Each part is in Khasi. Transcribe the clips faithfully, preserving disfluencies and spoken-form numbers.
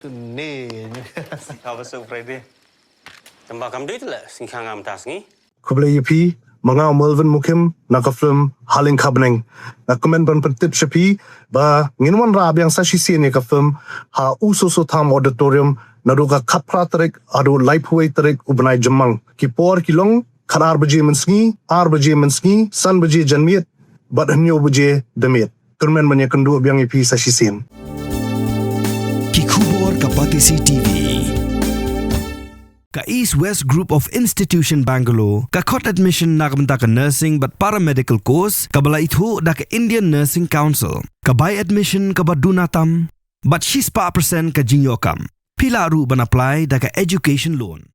Ni. Ka ba su Friday. Tamba kam dei le sing khang am tas ngi. Khublei ïa phi, ma nga u Melvin Mukim, na ka film Haleng Khabneng. Nga kmen ban pyntip sha phi ba ngin wanrah biang sa shisien ïa ka film ha U Soso Tham Auditorium naduh ka khatphra tarik haduh laiphew wei tarik u bnai Jymmang. Ki por ki long khatar baje mynsngi, ar baje mynsngi, san baje janmiet bad hynñiew baje damiet. Kyrmen ban ïakynduh biang ïa phi sa shisien. Ki khubor ka Batesi T V. Ka East West Group of Institution Bangalore ka khot admission na ka bynta ka nursing bad paramedical course kaba la ithuh da ka Indian Nursing Council. Ka bai admission kaba duna tam bad shispah percent ka jingïoh kam. Phi lah ruh ban apply da ka education loan.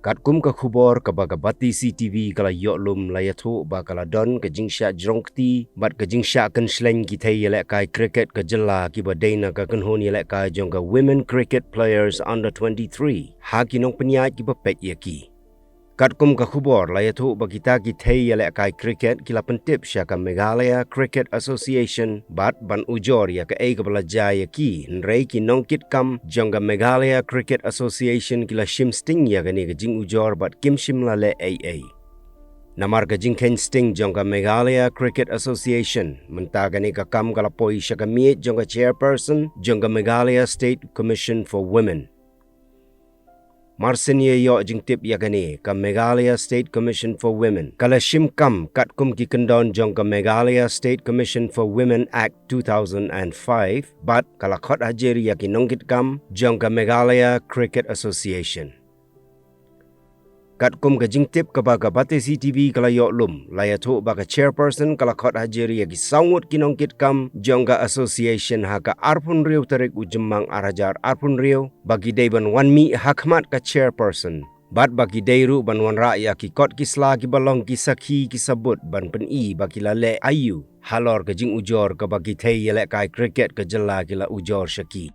Katkum ka khubor kaba ka Batesi T V ka la ïoh lum, la ïathuh ba ka la don ka jingshah jrong kti bad ka jingshah kynshleng ki thei ïalehkai cricket ka jylla kiba dei na ka kynhun ïalehkai jong ka Women Cricket Players Under twenty-three ha ki nongpynïaid kiba peit ïa ki. Katkum ka khubor la ïathuh ba kita ki thei ïalehkai cricket ki la pyntip sha ka Meghalaya Cricket Association bad ban ujor ïa kaei kaba la jia ïa ki, hynrei ki nongkitkam jong ka Meghalaya Cricket Association ki la shim sting ïa kane ka jingujor bad kim shym la leh ei ei. Namar ka jingkheiñ sting jong ka Meghalaya Cricket Association, mynta kane ka kam ka la poi sha ka miej jong ka chairperson jong ka Meghalaya State Commission for Women. Marsien ïa ïoh jingtip ïa kane, ka Meghalaya State Commission for Women ka la shim kam katkum ki kyndon jong ka Meghalaya State Commission for Women Act two thousand and five bad ka la khot hajir ïa ki nongkitkam jong ka Meghalaya Cricket Association. Katkum ka jingtip kaba ka Batesi T V ka la ïoh lum, la ïathuh ba ka chairperson ka la khot hajir ïa ki saw ngut ki nongkitkam jong ka association ha ka arphew hynriew tarik u Jymmang ar hajar arphew hynriew ba ki dei ban wan mih ha khmat ka chairperson bad ba ki dei ruh ban wanrah ïa ki kot ki sla kiba long ki sakhi ki sabut ban pyni ba ki la leh aïu halor ka jingujor kaba ki thei ïalehkai cricket ka jylla ki la ujor sha ki.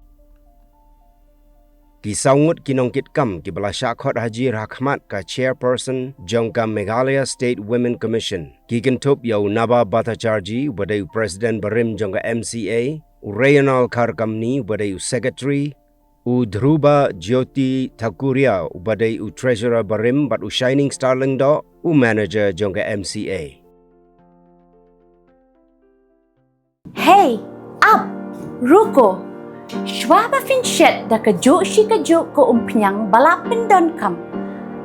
Ki saw ngut ki nongkitkam kiba la shah khot hajir ha khmat ka chairperson jong ka Meghalaya State Women Commission ki kynthup ïa u Naba Bhattacharjee uba dei u president barim jong ka M C A, u Rayonal Kharkamni uba dei u secretary, u Dhruba Jyoti Thakuria uba dei u treasurer barim bad u Shining Star Lyngdoh u manager jong ka M C A. Hey, ap, ruko. Shwa ba phin shet da kajuh shi kajuh ka umphniang ba la pyndonkam,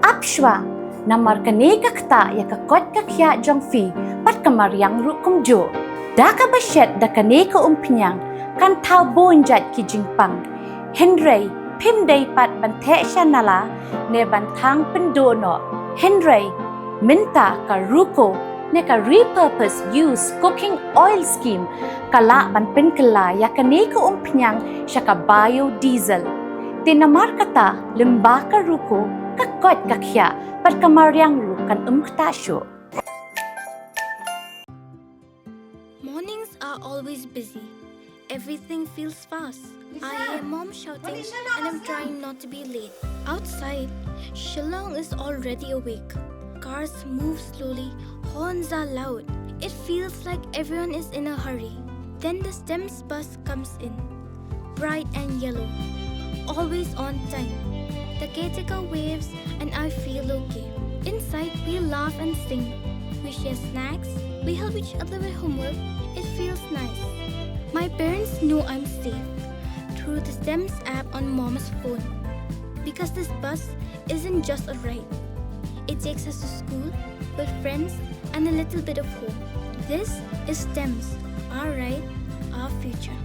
ap shwa, namar kane ka ktah ïa ka koit ka khiah jong phi bad ka mariang ruh kumjuh. Da kaba shet da kane ka umphniang kan thaw bun jait ki jingpang. Hynrei phim dei pat ban theh sha nala ne ban thang pynduh noh. Hynrei mynta ka ruko ne ka repurpose use cooking oil scheme ka lah ban pynkylla ïa kane ka umphniang sha ka biodiesel. Te namar kata, lyngba ka ruko, ka koit ka khiah bad ka mariang ruh kan ym ktah shuh. Mornings are always busy. Everything feels fast. I hear mom shouting and I'm trying not to be late. Outside, Shillong is already awake. Cars move slowly, horns are loud. It feels like everyone is in a hurry. Then the STEMS bus comes in, bright and yellow, always on time. The caretaker waves and I feel okay. Inside, we laugh and sing. We share snacks. We help each other with homework. It feels nice. My parents know I'm safe through the STEMS app on mom's phone. Because this bus isn't just a ride, it takes us to school, with friends, and a little bit of hope. This is STEMS, our ride, our future.